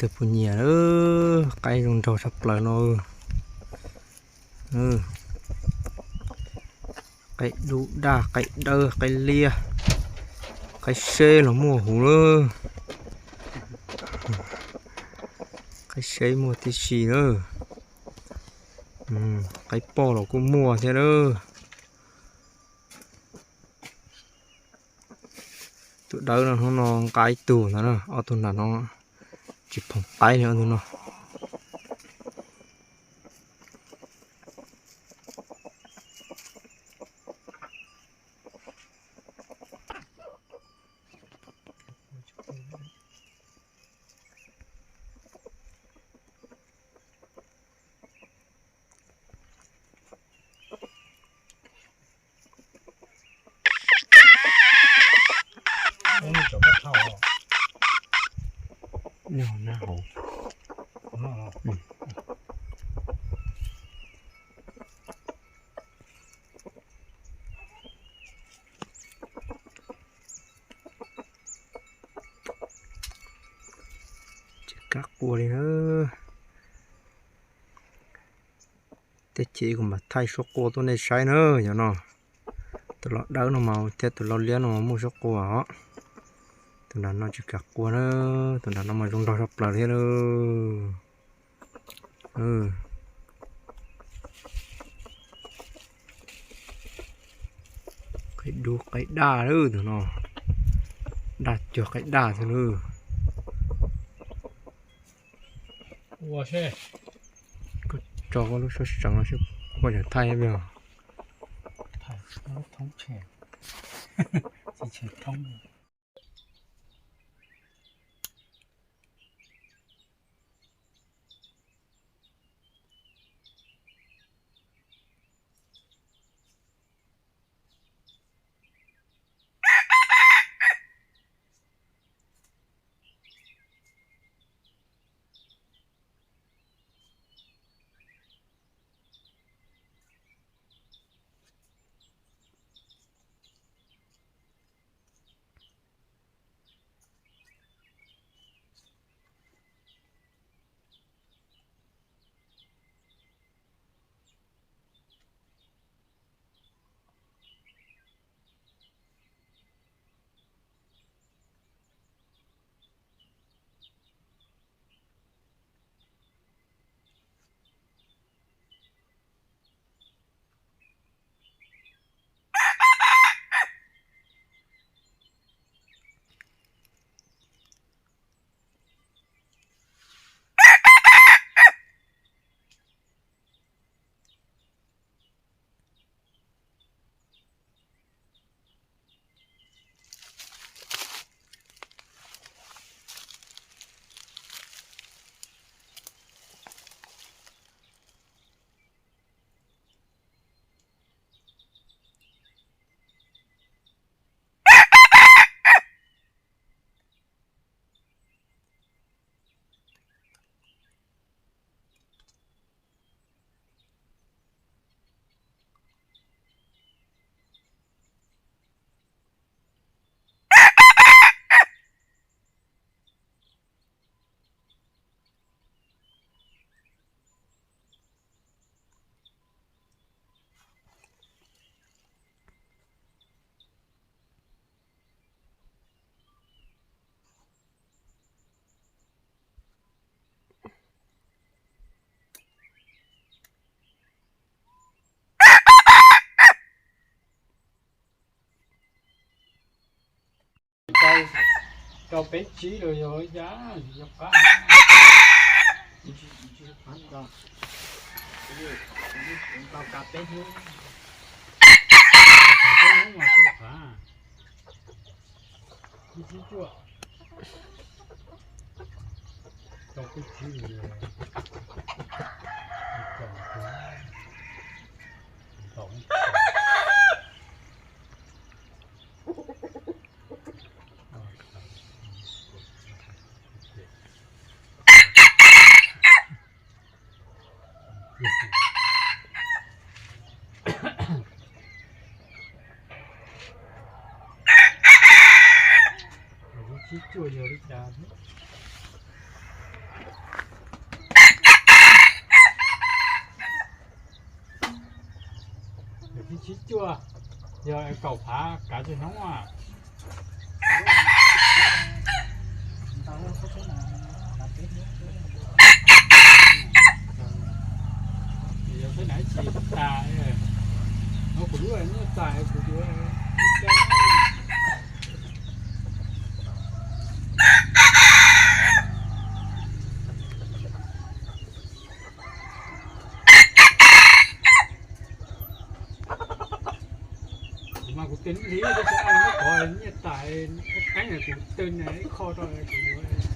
Tug puas nyiam, qaib zoo nraug tshaj plaws no. Qaib dub daj, qaib dawb, qaib liab, qaib seb los muaj huv lawm. Qaib seb muaj tib si lawm. Qaib poj los kuj muaj thiab lawm. Tus dawb no hnub no nqa ib tug ntawd na, ob tug nram no tsis phoom qaib li ob tug no. Tsis kav qua li na. Tej chim kuv mam thaij suab qua tuaj nej saib na. Yog no, tus lau dawb no mas thiab tus lau liab no mas muaj suab qua os. Tus nram no tsis kav qua na, tus nram no mas zoo nraug tshaj plaws thiab lawm. Qaib dub qaib daj lawm tus no, daj cuag qaib daj xwb lawm. Koj tso koj lub suab seev los seb puas yog thaij os. Rau peb tsib los yog yab yog qab. Tau kav peb hnub, kav peb hnub mas tau kav. Ib tsib cuaj, rau peb tsib los yog Ib tsib cuaj yog li cas thiab? Tsib cuaj, yog kaum phav kav tsawg hnub a? Yog peb na tsis tas, no kuv lub nyiaj txais kuv yuav. Kuv mas kuv twg hliv tab sis muab kov nyiaj txais qeeb qeeb kuv twg ib qho rau kuv yuav.